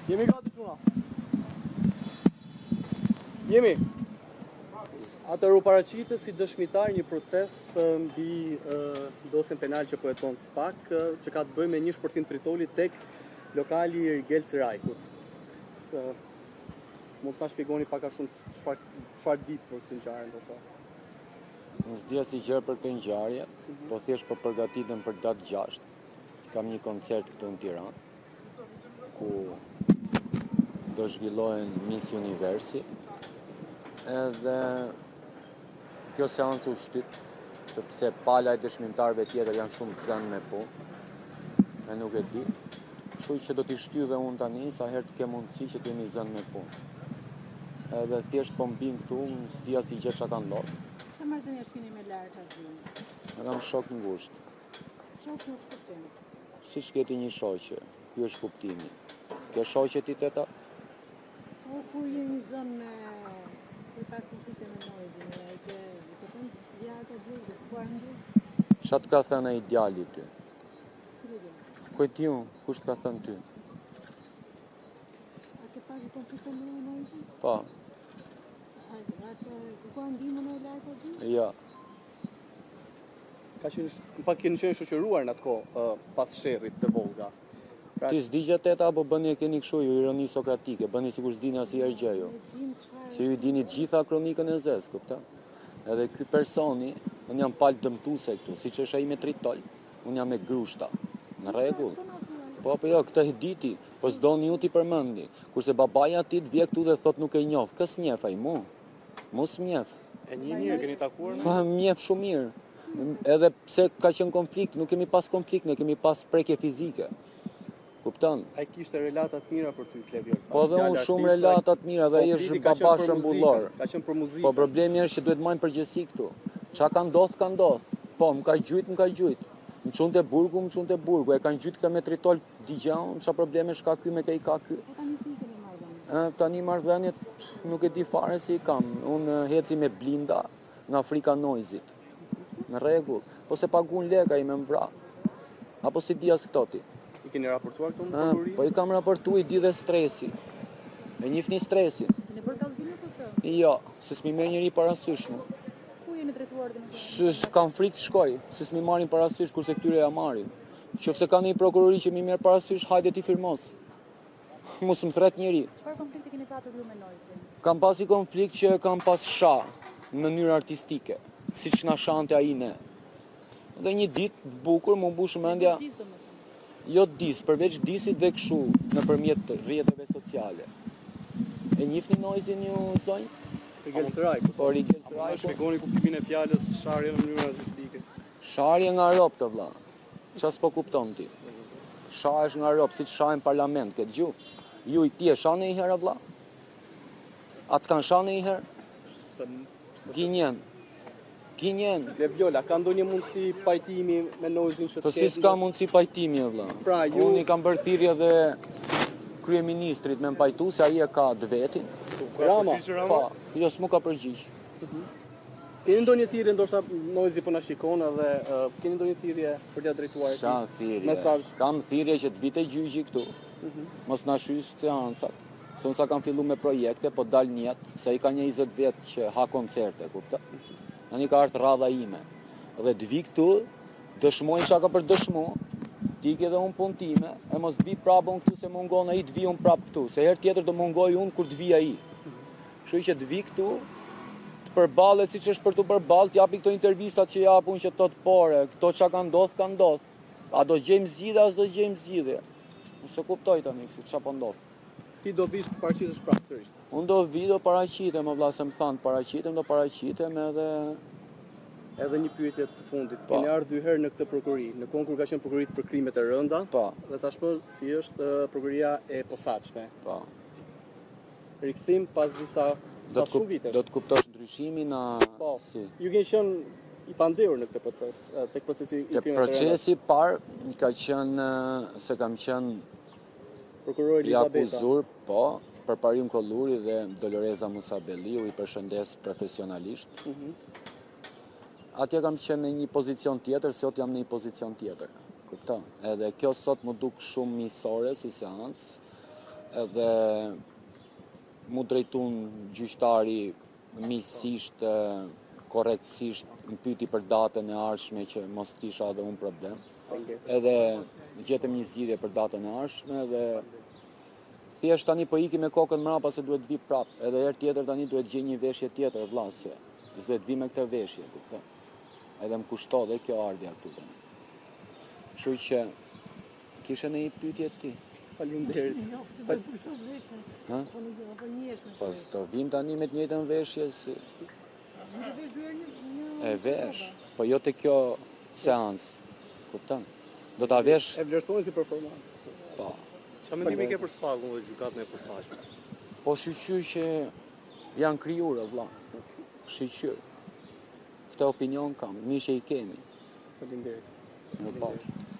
Jemi gati çuna. Jemi. Atëherë u paraqite si dëshmitar një proces mbi dosjen penal që po heton SPAK, që ka të bëjë me një shpërthim tritoli tek lokali i Rigels Rajkut. Mund të na shpjegoni pak a shumë çfarë çfarë di për këtë ngjarje ndoshta? Unë s'di asnjë gjë për këtë ngjarje, mhm. po thjesht po përgatitem për datë 6. Kam një koncert këtu në Tiranë, ku do zhvillohen Miss Universi. Edhe kjo seancë u shty, sepse pala e dëshmimtarëve tjetër janë shumë të zënë me punë. E nuk e di. Kështu që do t'i shty dhe unë tani, sa herë të kem mundësi që të jemi zënë me punë. Edhe thjesht po mbin këtu, unë s'di asnjë gjë ça ka ndodhur. Ça marrëdhënie keni me Laert Haxhiun? E kam shok ngushtë. Shok në ç'kuptim? Siç ke ti një shoqe, ky është kuptimi. Ke shoqe ti teta? Po kur jeni zënë me kur pas konflikte me Noizin, e ke i ke thënë Laert Haxhiu, ke kërkuar ndihmë? Ça të ka thënë ai djali ty? Cili djalë? Ku e di unë, kush të ka thënë ty? A ke pasur konflikte me Noizin? Po. A, a ke kërkuar ndihmën e Laert Haxhiut? Jo. Ka qenë, në fakt keni qenë shoqëruar në atë kohë pas sherrit te Vollga. Pra, Ti s'di gjë teta apo bëni e keni kështu ju ironi sokratike, bëni sikur s'dini asnjëherë gjë ju. Se ju i dini të gjitha kronikën e zezë, kupton? Edhe ky personi, unë jam palë dëmtuese këtu, siç është ai me tritol, unë jam me grushta. Në rregull. Po po jo, këtë e di ti, po s'doni ju t'i përmendni. Kurse babai atij të vjen këtu dhe thotë nuk e njoh, kë s'njeh ai mu? Mu s'm'njeh. E njihni, e keni takuar? Po, më njeh shumë mirë. Edhe pse ka qenë konflikt, nuk kemi pas konflikt, ne kemi pas prekje fizike. Kupton? Ai kishte relata të mira për ty, Kleviol. Po dhe unë shumë relata të mira dhe ai është baba shembullor. Ka qenë për muzikën. Po problemi është që duhet të marrim përgjegjësi këtu. Ça ka ndodh, ka ndodh. Po, më ka gjujt, më ka gjujt. Më çun te burgu, më çun te burgu. E kanë gjujt këtë me tritol Di unë ça problemesh ka ky me kë i ka ky. Po tani si i keni marrëdhëniet? Ë tani marrëdhëniet nuk e di fare si i kam. Unë eci me blinda nga frika Noizit. Në rregull. Po se pagun lek ai me më vra. Apo s'i di as këto ti. I keni raportuar këto në prokurori? Po i kam raportu, i di dhe Stresi. E njihni Stresin? Keni bërë kallëzime për këtë? Jo, se s'm'i merr njeri parasysh mu. Ku jeni drejtuar dhe me Se kam frikë të shkoj, se s'm'i marrin parasysh kurse këtyre ja marrin. Qoftë se ka një prokurori që m'i merr parasysh, hajde ti firmos. Mu s'më thret njeri. Çfarë konflikti keni patur ju me Noizin? Kam pas një konflikt që e kam pas sha në mënyrë artistike, siç na shante ai ne. Dhe një ditë të bukur m'u mbush mendja Jo dis, përveç disit dhe kështu nëpërmjet rrjeteve sociale. E njihni Noizin ju zonjë? Rigels Rajku. Po Rigels Rajku. Shpjegoni kuptimin e fjalës sharje në mënyrë artistike. Sharje nga robt o vlla. Ça s'po kupton ti? Shahesh nga robt, siç shahen parlament, ke dëgju? Ju ti e shan ndonjëherë o vlla? A të kanë sha ndonjëherë? Gënjen. Gënjen. Kleviol, a ka ndonjë mundësi pajtimi me Noizin që të Po si s'ka mundësi pajtimi o vlla? Pra, ju... Unë i kam bërë thirrje dhe kryeministrit me më pajtu se ai e ka të vetin. Rama? Po, jo s'mu ka përgjigj. Mhm. Keni ndonjë thirrje, ndoshta Noizi po na shikon edhe keni ndonjë thirrje për t'ia drejtuar Ça thirrje? Mesazh. Kam thirrje që të vijë te gjyqi këtu. Mhm. Mos na shys seancat. Se unë sa kam fillu me projekte, po dal në jetë, se ai ka një 20 vjet që ha koncerte, kupton? Tani ka ardhur radha ime. Dhe të vi këtu, dëshmoj çka ka për dëshmu, të iki edhe unë punë time, e mos të vi prapë unë këtu se mungon ai, të vi unë prapë këtu, se herë tjetër do mungoj unë kur të vi ai. Kështu që të vi këtu, të përballet siç është për t'u përballë, të japi këto intervistat që jap unë që të thotë pore, këto ça ka ndodh, ka ndodh. A do gjejmë zgjidhje, a s'do gjejmë zgjidhje. Unë s'e kuptoj tani se ça po ndodh. Ti do vish të paraqitesh prapë sërish. Unë do vi, do paraqitem, o vlla se më thanë të paraqitem, do paraqitem edhe Edhe një pyetje të fundit. Po. Keni ardhur dy herë në këtë prokurori, në kohën kur ka qenë prokurori për krimet e rënda, po. dhe tashmë si është prokuroria e posaçme. Po. Rikthim pas disa pas shumë vitesh. Do të kuptosh ndryshimin a po, si? Ju keni qenë i pandehur në këtë proces, tek procesi i krimeve të rënda. Procesi i parë ka qenë se kam qenë prokuror Elizabeta. I akuzur, po, Përparim Kolluri dhe Doloreza Musabelliu i përshëndes profesionalisht. Mm -hmm. Atje kam qenë në një pozicion tjetër, sot jam në një pozicion tjetër. Kupton? Edhe kjo sot m'u duk shumë miqësore si seancë, edhe m'u drejtun gjyqtari miqësisht, korrektësisht, më pyti për datën e ardhshme që mos të kisha edhe unë problem. Edhe gjetëm një zgjidhje për datën e ardhshme dhe thjesht tani po iki me kokën mrapa se duhet të vi prap. Edhe herë tjetër tani duhet të gjej një veshje tjetër, vlla, se s'duhet të vi me këtë veshje, kupton? Edhe më kushto dhe kjo ardhja këtu tani. Kështu që kishe ndonjë pyetje ti? Faleminderit. Jo, pse do të ndryshosh veshjen? Ha? Po nuk po njihesh me Po s'do vim tani me të njëjtën veshje si Nuk e vesh dy herë një një e vesh, po jo te kjo seancë. Kupton? Do ta vesh, E vlerësoni si performancë. po. Çfarë mendimi ke për SPAK-un dhe gjykatën e posaçme? Po shyqyr që janë krijuar, o vlla. Shyqyr. Këtë opinion kam, mirë që i kemi. Faleminderit. Mirupafshim.